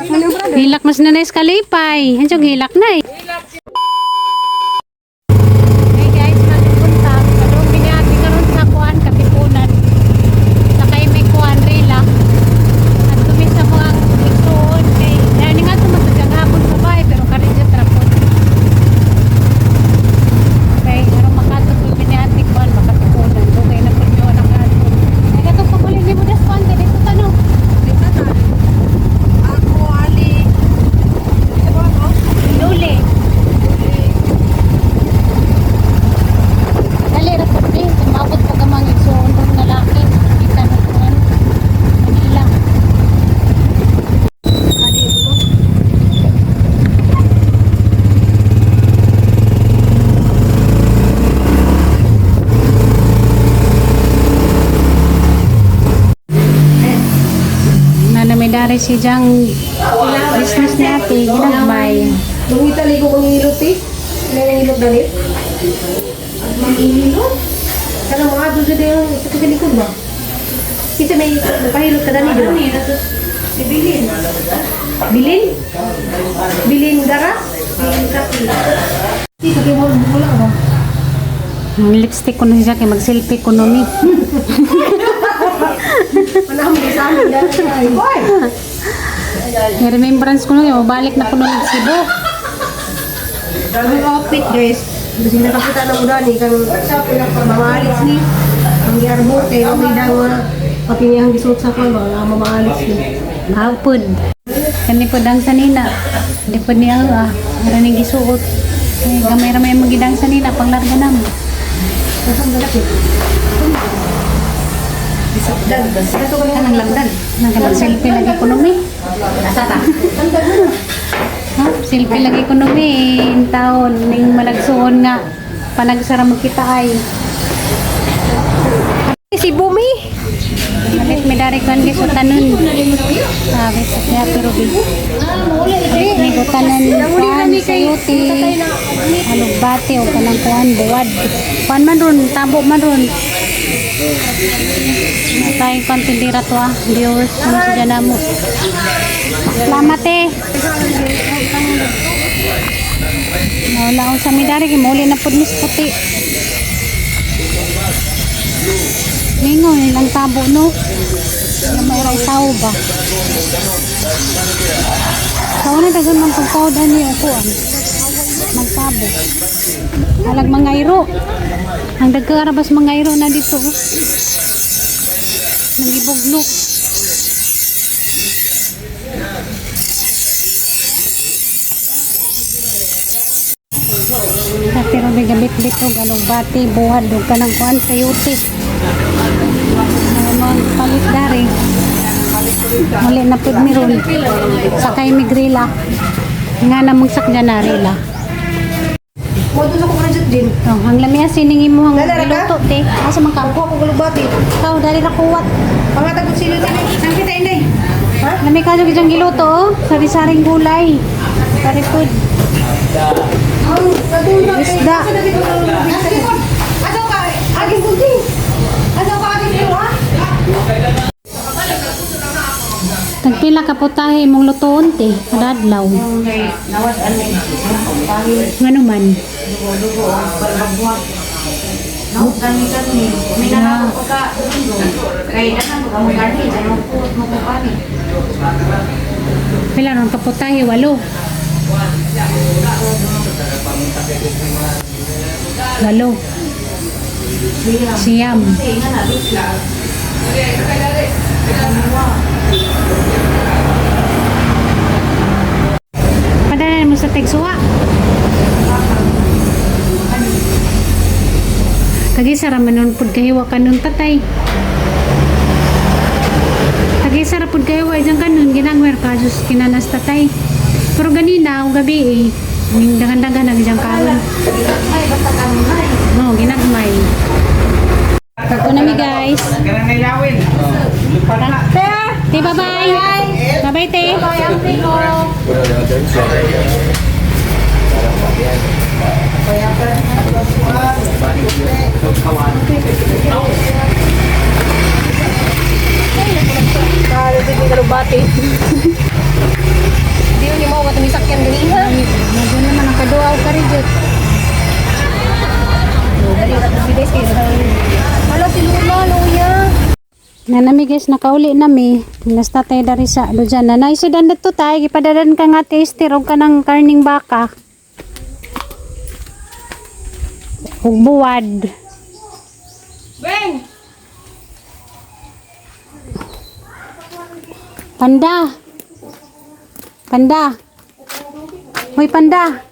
Hilak mas na sa kalipay. Hanjo hilak na eh. Hey guys, matupunta. Padung biniati karon sa kuan Katipunan. Sa kay may kuan rila. At tumisa mo ang igsuon kay dahil nga tumatag hapon sa bahay pero karon dyan trapon. Okay, aron makatod ko biniati kuan makatipunan. Dugay na pud mi wala kaadto. Ay katong paguli ni mo das kuan dito tanong. Ako, Ali. Ito ba ako? Luli. Dali ra pud eh. Tumabot pa ka mga igsuon ron nga laki. Kita na kuan. Manila. Ali, ulo. Na may dari si Jang business ni ate, ginagmay. Mangita ligo kong hilot eh. May hilot dali. Manghihilot? Kana mga doon sa diyang sa kagalikod ba? Kasi may pahilot ka dali, di ba? Si Bilin. Bilin? Bilin Garas? Bilin Kapi. Dito kay mo wala ba? Ang lipstick ko na siya kay mag-selfie ko no mi. Wala mo sa amin dali. Hoy! May remembrance ko no, kay mabalik na ko no ng Cebu. Ang outfit guys. Kasi nakakita na mo dani kang mamaalis ni ang giarbo kay okay daw nga pati niya ang gisuot sa kwan mga mamaalis ni. Hapod. Kani pod ang sanina. Di pod niya ah. Ara ning gisuot. Kay gamay ra may magidang sanina panglarga namo. Saan malapit? Ito ka Kanang langdan. Nagka-selfie lagi ko no mi. Asa ta? Ha? Selfie lagi ko no mi. Taon ning malagsuon nga panagsara magkita ay. Si Bumi. Malit mi dari kan gisutan nun. Sabi sa kaya pero bi. Ni gutanan kuan sayuti. Alugbati o kanang kuan buwad. Kuan man ron, tabo man ron. Natay kuan tindira to ah, viewers mo sa namo. Salamat eh. Wala ko sa midari kay muli na pud mis puti. Mingo nilang tabo no. Yung may ray tao ba? Sa una dagan man pagkaod ani upuan. Magtabo. Alag mga iro. Ang dagkarabas mga iro na dito. Oh. Nangibugno. Pero may gabit-bit og anong bati, buhad, ug kanang kuan sayuti. Mga mga palit dari. Muli na pud mi ron. Sakay mi grila. Nga na magsakya na rila. Mo doon sa kukurajat din. Oh, ang lami sining imo ang Dala ra ka? giluto te. Asa man ka? Ako ako gulubati. Kaw dali ra kuwat. Pangatag sila din. Ang kita inday. Ha? Lami ka jud giluto oh. Sari-saring gulay. Sari food. Ang nadula kay. Isda. Asaw ka aging bunting. Asaw ka aging kuha. Tagpila ka putahe imong lutoon te. Kada adlaw. Ngano man? Pila ron kaputahe? Walo. Walo. Siyam. Padanan mo sa Tegsuwa. Kagisa ra man nun pud kahiwa kanun tatay. Kagisa ra pud kahiwa dyan kanun ginangwer ka sus kinanas tatay. Pero ganina og gabi eh ning dagan-dagan na dyan kaon. No, ginagmay. Ito na mi guys. Te, bye-bye. Bye-bye, te. Kalo din galubati. Nanami guys, nakauli nami. Nasta tayo dari sa Luzana. Naisudan na to tayo. Gipadadan ka nga taster og kanang karning baka. Ug buwad. Beng! Panda. Panda. Hoy panda.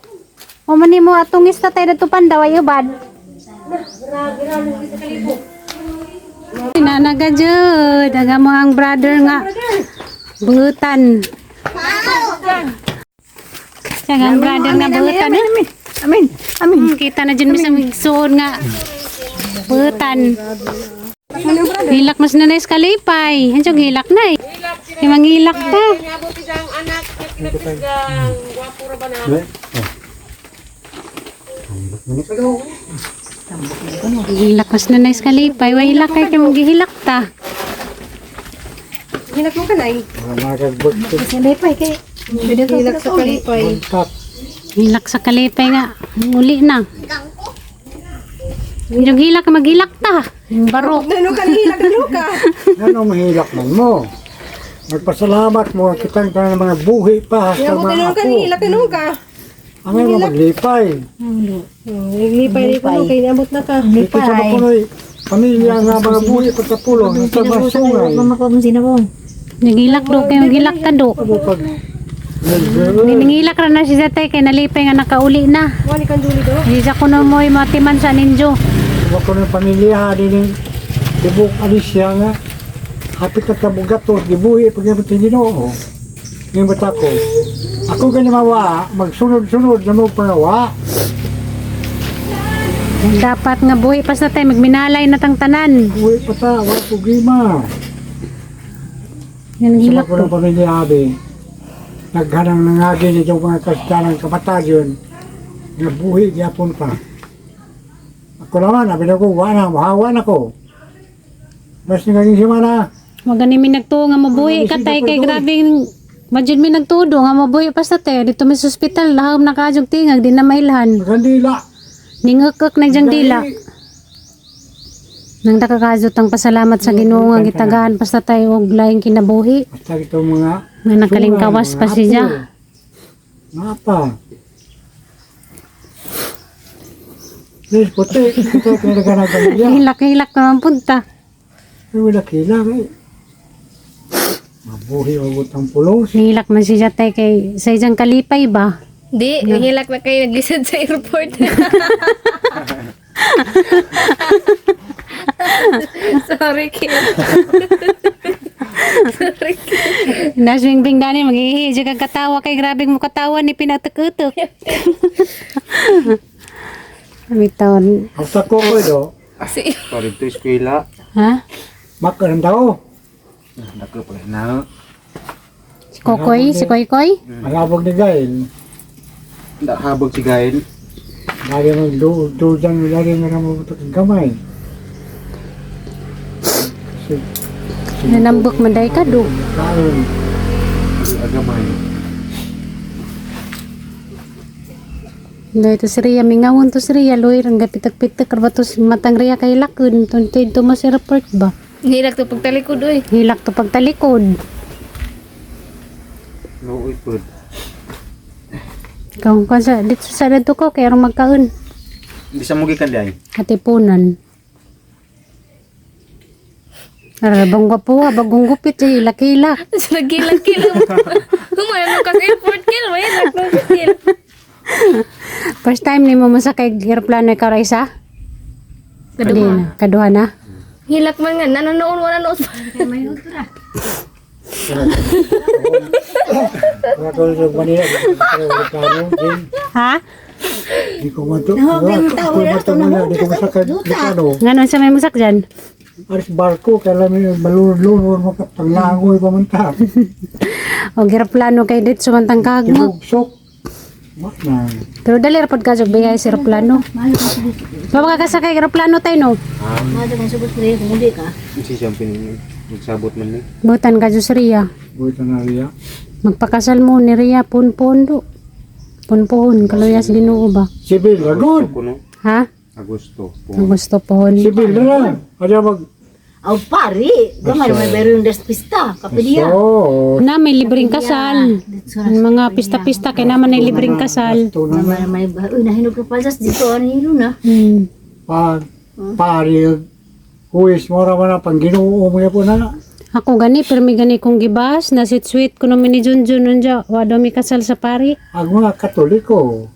O mani mo atong ista tayo dito panda way ubad. Nanaga jud, aga mo ang brother nga. Butan. Siya nga ang brother nga butan. Amin! Amin! Amin! Kita na dyan misang igsuon nga. Butan. Hilak mas nanay sa kalipay. Hansyong hilak na eh. Yung manghilak pa. Hilak mas nanay sa kalipay. Way hilak kay kay maghihilak ta. Hilak mo ka na eh. Nagagbagtag Kalipay kay. Hilak sa kalipay. Hilak sa kalipay nga. Uli na. Yung hilak maghilak ta. Yung baro. Ano ka hilak ano ka? Ano mahilak man mo? Nagpasalamat mo kitang tanan mga buhi pa sa Inabot mga ano ka apo. hilak ano ka? Ang mga maglipay. Naglipay na ko kay inabot na ka. Dito sa mapunoy, pamilya nga mga buhi pa sa pulong, sa mga sungay. Naghilak do kay maghilak ta do. Amo pag Niningilak ra na si Zatay kay nalipay nga nakauli na. Wali kang duli do. Hindi sa kuno mo'y matiman sa ninjo. Wa ko ng pamilya din tibok Alicia nga hapit na kabugatos gibuhi pag yung Ginoo. Ngayon bata ko. Ako gani mawa, magsunod-sunod na mo pangawa. Dapat nga buhi pas na tayo magminalay na tang tanan. Buhi pa ta, wala problema. Yan ang Sa hilak ko ng ko. pamilya abi, naghanang nangagi nito mga kasdanang kabatalyon, nga buhi gyapon pa. Ako naman, abi na ko, wala, mahawa na ko. Mas naging simana, Wag gani mi nagtuo nga mabuhi ka tay kay grabe Majud mi nagtudo nga mabuhi pas na tayo dito mi sa ospital lahom na kadyog tingag di na mailhan. magandila. Ningukok na diyang dila. Nang nakakazot ang pasalamat sa Ginoo nga gitagaan pas na tayo og laing kinabuhi Basta ito mga nga nakalingkawas pa siya. Mga pa. Please, puti. Puti, kaya pamilya. Hilak-hilak naman punta. Ay, wala kila. Eh. Mabuhi ang utang pulos. Nihilak man siya tay kay sa isang kalipay ba? Di, nahilak na kayo naglisod sa airport. Sorry, Kim. Sorry, Kim. Naswing bing dani magihi jud kang katawa kay grabe mo katawa ni pinatuk-utok. Bitaw. Ang sa ko ko do, Si, Sorry to eskwela. Ha? makan tao. Nako pa na. Si Kokoy, si Koy Koy? Ang habog ni Gail. Habog si Gail. Lagi mag dudan, lagi nga naman ang gamay. Kasi, Nanambok man day ka do. kaon. Agamay. Dahil to si Ria, mingawon to si Ria, luir, ang gapitak-pitak, karba to si matang Ria kay lakon, tuntoy to mo si report ba? nahilak to pagtalikod, oy. Hilak to pagtalikod. Nooy pod. Kung kung sa, dito sa dito ko, kaya rong magkaon. Bisa mo gikan day. Katipunan. Arabang gwapo ha, bagong gupit, eh, hilak-hilak. Nagilak-kilak. Humano ka sa airport, Kim. Mahilak na ka, Kim. First time ni mo masakay aeroplano ka Raisa? Kaduha. na, kaduha na. Hilak man nga. Nanonoon, wala noon. Wala ko sa Manila, wala plano, din. Ha? Di ko mato. Ako mato muna, di ko masakay plano. Nganon sa may musak dyan? Aris barko, kaya may malunod-lunod, makapanglangoy pa man ta. O aeroplano kay dito sumantang kagmo. Tibugsok. Wa na. Pero dali ra pod ka jud bigay sa aeroplano. Ba makakasakay aeroplano tayo no? Si siyang pin nagsabot man ni. Butan ka jud sa Ria. Buta na riya. Magpakasal mo ni Ria punpon do. Punpon kaluyas Ginoo ba? Sibil, Agosto ragod. kuno. Ha? Agosto. Ang gusto pohon. Sibil na lang. Adya mag Aw pari, gamay may bayro yung das pista, kapilya. So, Na may libreng kasal. Ang mga pista-pista kay naman ay libreng kasal. Ito na May may uy nahinog ka palsas dito ano hilo na. Pag pari huwis mo ra man na pang Ginoo mo po na. Ako gani pero may gani kong gibas na sweet kuno mi ni Junjun unja wa daw mi kasal sa pari. Ang mga Katoliko.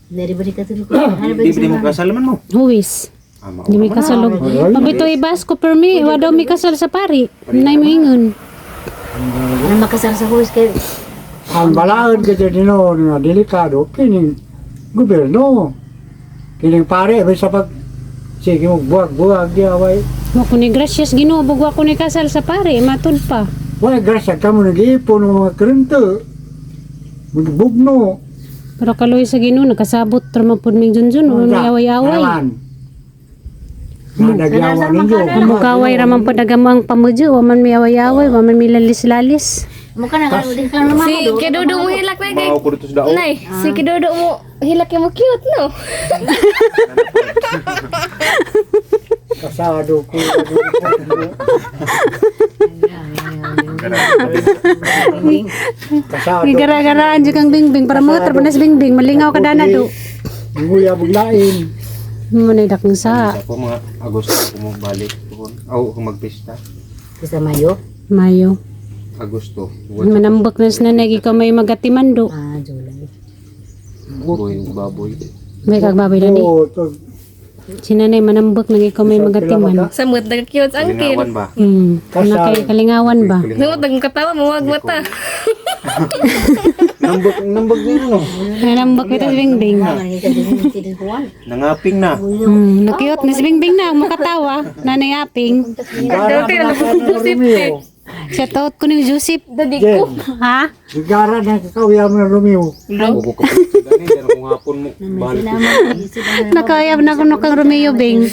Dari bari ka tulo ko. Ano ba Di ba mo kasal man mo? Huwis. Ama. Di mi kasal og. Mabito ibas ko permi wa daw mi kasal sa pari. Nay mo ingon. Ano makasal sa huwis kay Ang balaan kasi noon nga delikado kining gobyerno. Kining pare bisa pag sige mo buwag-buwag di away. Wa ko ni gracias Ginoo bug wa ko ni kasal sa pari matud pa. Wala grasya ka mo nag-iipon ng mga krento. Magbugno. Pero kaloy sa Ginoo nakasabot ra man pud ming Junjun o ni away-away. Na nagyawa ninyo. Mukaway ra man pud nagamang pamudyo wa man mi away-away wa man mi lalis-lalis. mo ka na di ka na Si Kidodo mo hilak na kay. Mga ko dito sa dao. Nay, si Kidodo mo hilak yung mo cute no. Kasado ko. Kasado. Gigara-garaan jud kang bingbing para mo na si bingbing malingaw ka dana do. Nguya buglain. Mo na dakong sa Sa po mga Agosto ko mo balik pohon. Aw, kung magpista. Pista Mayo. Mayo. Agosto. Manambak na sa nanay ikaw may magatiman do. Ah, July. Boy, baboy. May kagbaboy na ni. Oo, to- Si nanay manambak na ikaw may magatiman. Samot nagka-cute ang kid. Kalingawan ba? Kana kay kalingawan ba? Samot nagkatawa mo wag mata. Nambag, nambag din ano. Manambak kita si Bingbing. Nangaping na. Nakiyot na si Bingbing na makatawa. Nanay aping. Gara na ka na Romeo. Shout out ko ni Joseph. Dadi ko. Jen, Ha? gara na kakawiyam na Romeo. Buko ka pa. Dani, dyan akong hapon mo. Balik. Nakayab na kuno kang Romeo Bing.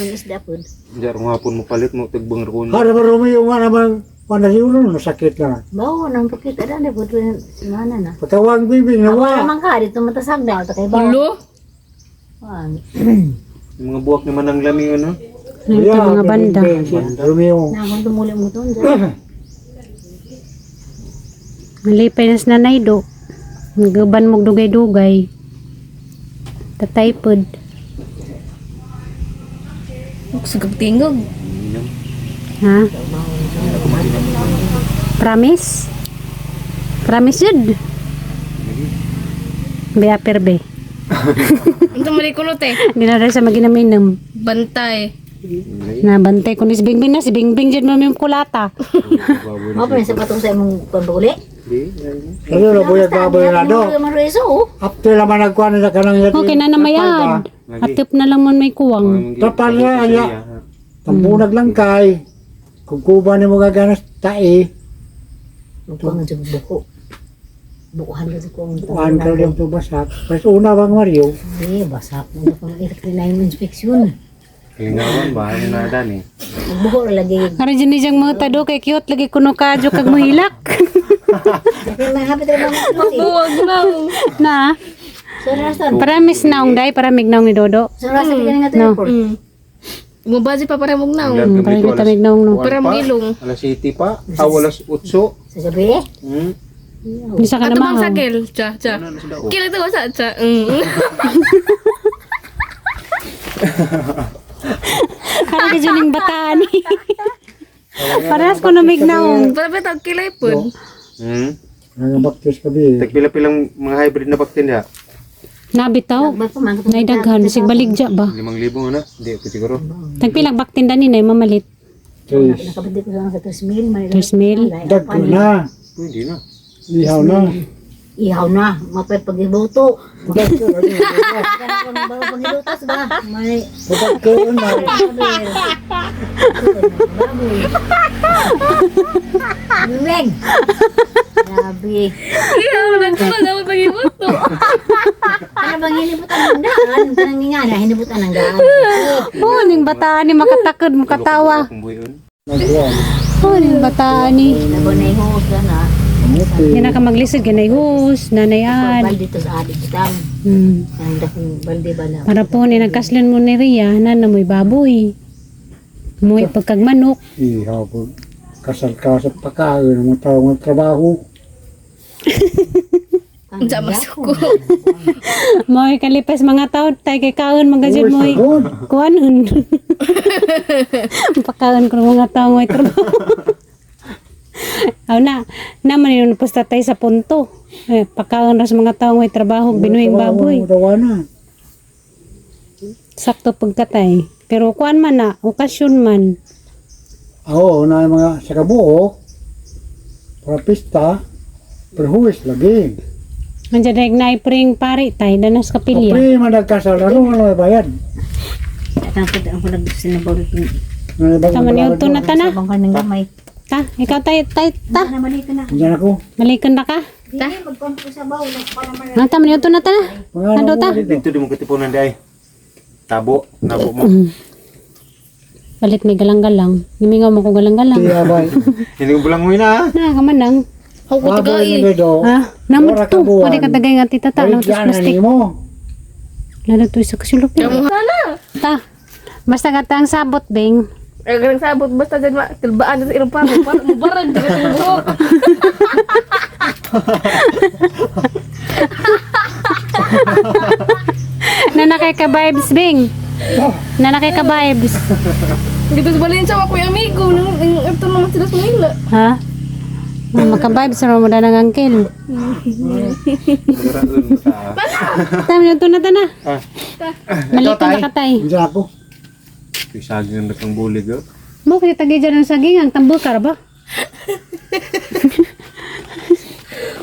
Diyan akong hapon mo palit mo tigbang rukon. Hara ba Romeo nga naman panasiuno no sakit na. Bawo nang pakita na na pud semana na. Pagkawang bibing na Ako wa. naman ka dito matasag na kay ba. Ulo. Yung mga buwak naman ang lami ano. Nito mga banda. Romeo. Na akong tumuli mo to. Malipay na si nanay do. Nagaban mo dugay-dugay. Tatay pod. Sugag tingog. Ha? Promise? Promise yun? Be aper be. Unsa man kulot eh. Ginara sa maginaminom. Bantay. Nabantay ko ni si Bingbing na. Si Bingbing dyan mo yung kulata. Baboy Mo pa sa patong sa imong pambuli. Di, yan. Ano na buyag baboy na do. Marueso. After naman nagkuha na sa kanang yati. Okay na namayad. Atip na lang mo may kuwang. Tapal na, anya. Tampunag lang kay. Kung kuba ni mo gaganas tae. Buko nga jud buko. Bukuhan ka ko ang Kuan ka lang to basak. Mas una bang Mario? Eh, basak mo na pang na inspection. Kalingawan ba? Ano na dani? Buko ra lagi. Karon dyan ni siyang mga tado kay cute lagi kuno ka kag muhilak. Kay mahapit ra ba mo? Buwag lang. Na. So rasa. Promise na ong day para mignaw ni Dodo. So rasa ka nga No. to. Mubazi pa para mong naong. Parang kita mignaw no. Para mong ilong. Alas 7 pa. Aw, alas 8. Sa gabi. Hmm. Bisa ka Ato na bang mahaw. sakil? Cha, cha. Ano sa dao? Kila to sa cha. Karon ka dyan yung bataan eh. Parehas ko na mignaw. Para ba tag kilay pud? Nangabaktis kabi. Tagpila-pilang mga hybrid na baktin ya. Nabitaw. Naidaghan bisig baligja ba? 5,000 na. Hindi ko siguro. Tagpilang baktin dani na mamalit. Tres. Nakabindi ko lang sa 3 mil. 3 mil. Dagko na. Hindi na. Ihaw na. Ihaw na, mapay pagibuto. Dagko na. Pagilutas ba? May Dagko na. baboy. Bimig. Grabe. Iya, nagkuha na pag-ibuto. Ano bang hinibutan ng daan? Kanang nga na, hinibutan ng daan. Oh, ning bataan ni makatakod mukatawa. Kung buyon. Nagkuhan. Oh, ning bataan ni. Nabo na ihos na na. Kamuti. Hindi na ka maglisod ganay hus, nanayan. Balde to sa adik tam. Ang dakong balde ba na? Para po ni nagkaslan mo ni Ria, na mo'y baboy. Muwi pagkag manok. Ihaw po. Kasal ka sa pagkain ng mga tao ng trabaho. Unsa masuko. Moy kalipas mga tao tay kay kaon magajud Uy, moy. sagod. Kuanon. Pakaon ko ng mga tao moy trabaho. Aw na, naman yun pusta tay sa punto. Eh, pakaon ra sa mga tao may trabaho, binuhing baboy. Dawa na. Sakto pagkatay. Pero kuan man na, okasyon man. Oo, na yung mga sa kabuok, para pista, perhuwis lagi. Nandiyan na naipring pari tay, danas kapilya. Kapri man nagkasal, ano ano may bayad? Atang ko ang kulag sinabaw ito. Ano ba Tama niyo to na ta na. Sabang ka ng gamay. Ta, ikaw tay, tay, ta. Na balik na. Diyan ako. Malikan na ka. Ta. Magpampo sa baw na para man. Nang tama niyo to na ta na. Mga Ano ta? Dito di mo katipunan day. Tabo, nabo mo. Balit may galang-galang. Gimingaw mo ko galang-galang. Tiya bay. Hindi ko bulangoy na ah. Na, kamanang. Ako Baboy tagay. ni Bedo. Ah, namot Ora to. ka buwan. Pwede ka tagay nga tita ta. Namot Baligyan na plastic. nimo. Lalo to sa kasulok. Sana. Ta. Basta ka ang sabot, Bing. Ay, ganang sabot basta dyan ma tilbaan sa irong pamo para mubarag dyan sa buhok. Nanakay ka vibes, Bing. Nanakay ka vibes. Dito sa Valencia ako yung amigo nang ito naman sila sa Manila. Ha? Maka-vibes ra mo na ng angkel. Garaon sa. Tama niyo to na ta na. Ah. Malikon na ka tay. Diyan ako. Isagin na kang bulig oh. Mo kaya tagay dyan ang saging ang tambukar ba?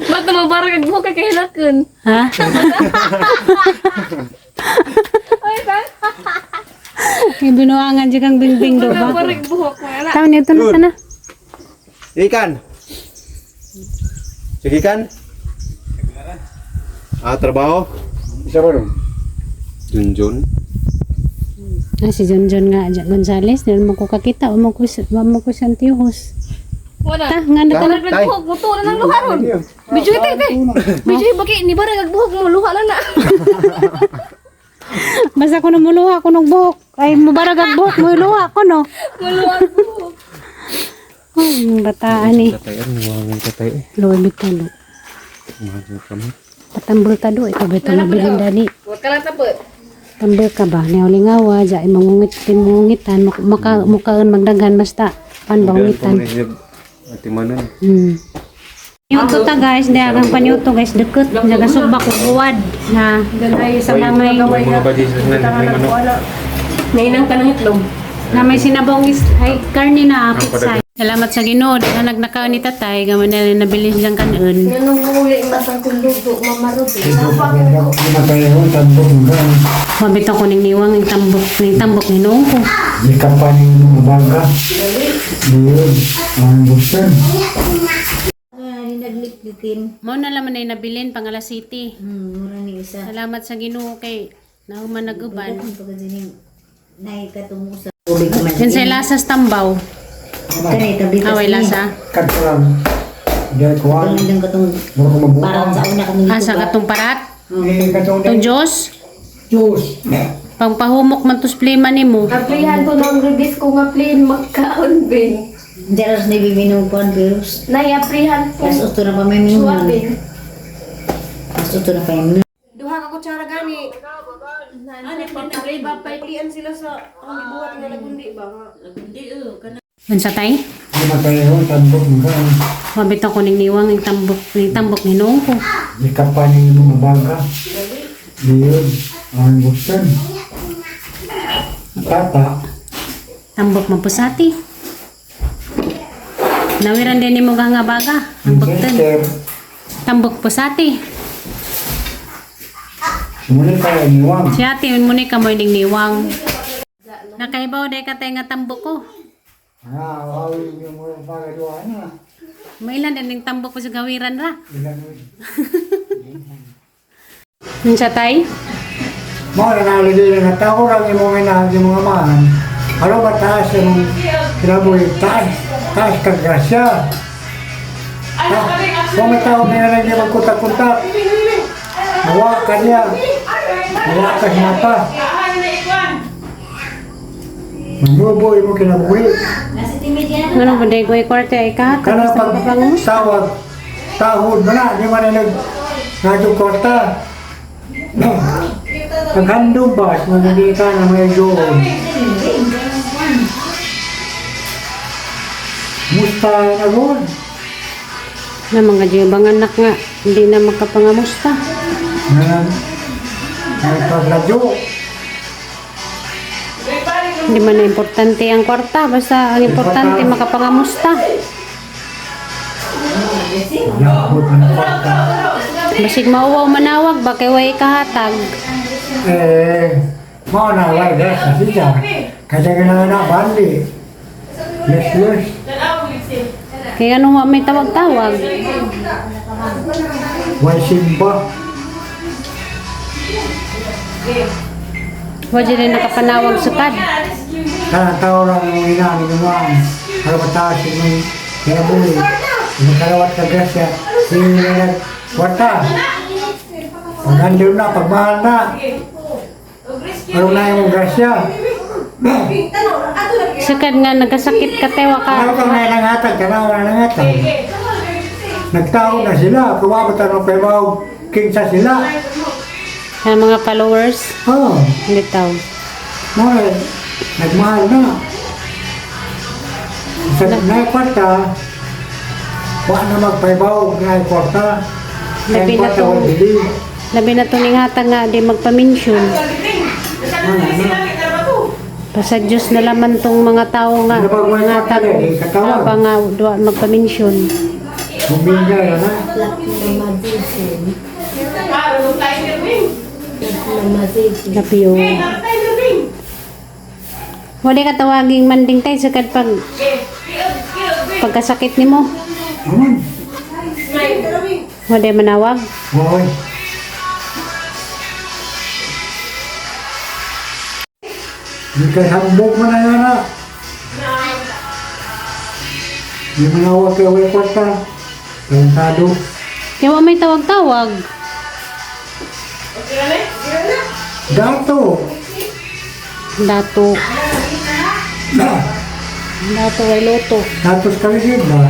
Ba't na mabarag ang buhok kay kahilakan? Ha? Ay, ta. Ibinuangan dyan kang bingbing do ba? Mabarag buhok mo na. Tama niyo to na ta na. Ikan. Sige kan. Ah, trabaho. Isa ba ron? Junjun. Ah, si John John nga, John Gonzales, di mo ko kakita, o mo ko mo ko siyang tiyuhos. Wala. Ta, nga na ta na. Barag ang buhok mo to na nang luha ron. Medyo ite ite. Medyo baki ni barag ang buhok mo luha na na. Basta ko namuluha ko ng buhok. Ay, mubarag ang buhok, muluha ko no. Muluha ang buhok. Ay, yung bataan eh. Tatay, ano wangan tatay eh. Luwi bitaw do. Mahal kami. Patambol ta do, ikaw ba ito nabilin dani? Huwag ka lang tapot. Tambol ka ba? Niulingawa, dya, mangungit, tingungitan, maka, mukaan magdaghan, basta, pan bangungitan. Ati manon. Yuto ta guys, di agang panyuto guys, deket, jaga subak, uwad, na, Ganay sa na may, May mga badis na may manok. Nainang ka ng itlog. Na may sinabong is, ay, karne na pizza. Salamat sa Ginoo, di ka nagnakaw ni tatay, gaman na nabili siyang kanon. Ganun mo uli masang kong luto, Mama Ruby. Matay ko, tambok mo ka. Mabito ko ning niwang ning tambok ni noong ko. Di kampaning mga baga. Yun. Ang gusto. Nagliplitin. Mao na laman ay nabilin pangala city. Mura ni isa. Salamat sa Ginoo kay nahuman naguban. Ang pagkasining nay katungo sa tubig man. Yan sa lasas tambaw. Kanay tabi Away lasa. Kagkalang. Diyan ko ang. Katong katong Mura ko mabuang. parang sa una kami Asa katong parat? Eh, katong Tong Diyos, Diyos. pangpahumok man tos plema nimo. Aplihan ko ng release ko nga plane magkaon bin. Jaros na bibinog po ang virus. Nay aplihan ko. Mas uto na pa may minunan. Suwapin. Mas uto na pa yung minunan. Duha ka kutsara gani. Ano pa Plian sila sa ang gibuhat nga lagundi ba nga. Unsa tay? Matay ko, tambok mo ka. Mabito ko ning niwang ning tambok ni noong ko. Di kampaning mga baga. Yun. Ang gusto. Tata. Tambok mapusati. Nawiran din nimo nga baga ang bagtan. Sister. Tambok pusati. Sumuli ka niwang. Si ate mo ni kamoy ning niwang. Nakaibaw day ka tay nga tambok ko. Ah, wow, yung mga baga doon na. Mailan din ning tambok ko sa gawiran ra. Ilan Unsa tay? Mo na nalagay na tao lang yung mga inahan yung mga mahan. Ano ba taas yung kinabuhi? Taas, taas ka grasya. Kung may tao na lang yung magkutak-kutak, mawa ka niya. Mawa ka sa mata. Mamubo mo kinabuhi. Ano ba day ko kwarta ay kahatag Kana basta pag makapangamusta. tawag, tahod mo na, di man na nag ngadto kwarta. Paghandong ba, magigita na may doon. Musta na doon. Na mga jibang anak nga hindi na makapangamusta. Na, nagpagladyo. Hindi man na importante ang kwarta basta ang importante makapangamusta. Yakot ng kwarta. Basig mauwaw manawag ba kay way kahatag. Eh, mao na wala gas na siya. Kaya ka na bandi. Yes, yes. Kaya ano wa may tawag-tawag. Way simba. Wa dyan ay nakapanawag sukad. Kanang tao lang ang ina ni Gumang. Para mataas yung may kinabuhi. Yung kalawat ka grasya. Hindi na nagkwarta. Pag na, pagmahal na. Ano na yung grasya? Sukad nga nagkasakit ka tewa ka. Ano kang nanangatag? Kanaw nanangatag. Nagtao na sila. Kumabot ang pebaw. Kinsa sila. Ang mga followers Oh, bitaw. more, nagmahal na. Sa na kwarta, wa na magpaibaw na kwarta. Kaya Labi na kwarta to. wa bili. Labi na to ning hatag nga di magpa-mention. Ano, Basta Diyos na laman tong mga tao nga Ano ba, wala mga ka tao eh, katawag. pa nga duwa magpa-mention. Bumingay na na. Lapiyo. Wala ka tawaging manding tay sukad pag pagkasakit nimo. Aman. Wala manawag. Hoy. Di kay hambog man na yan na. Di manawag kay way kwarta. Tarantado. Kaya wa may tawag-tawag. Dato. Dato. Dato ay loto. Datos kaligid ba?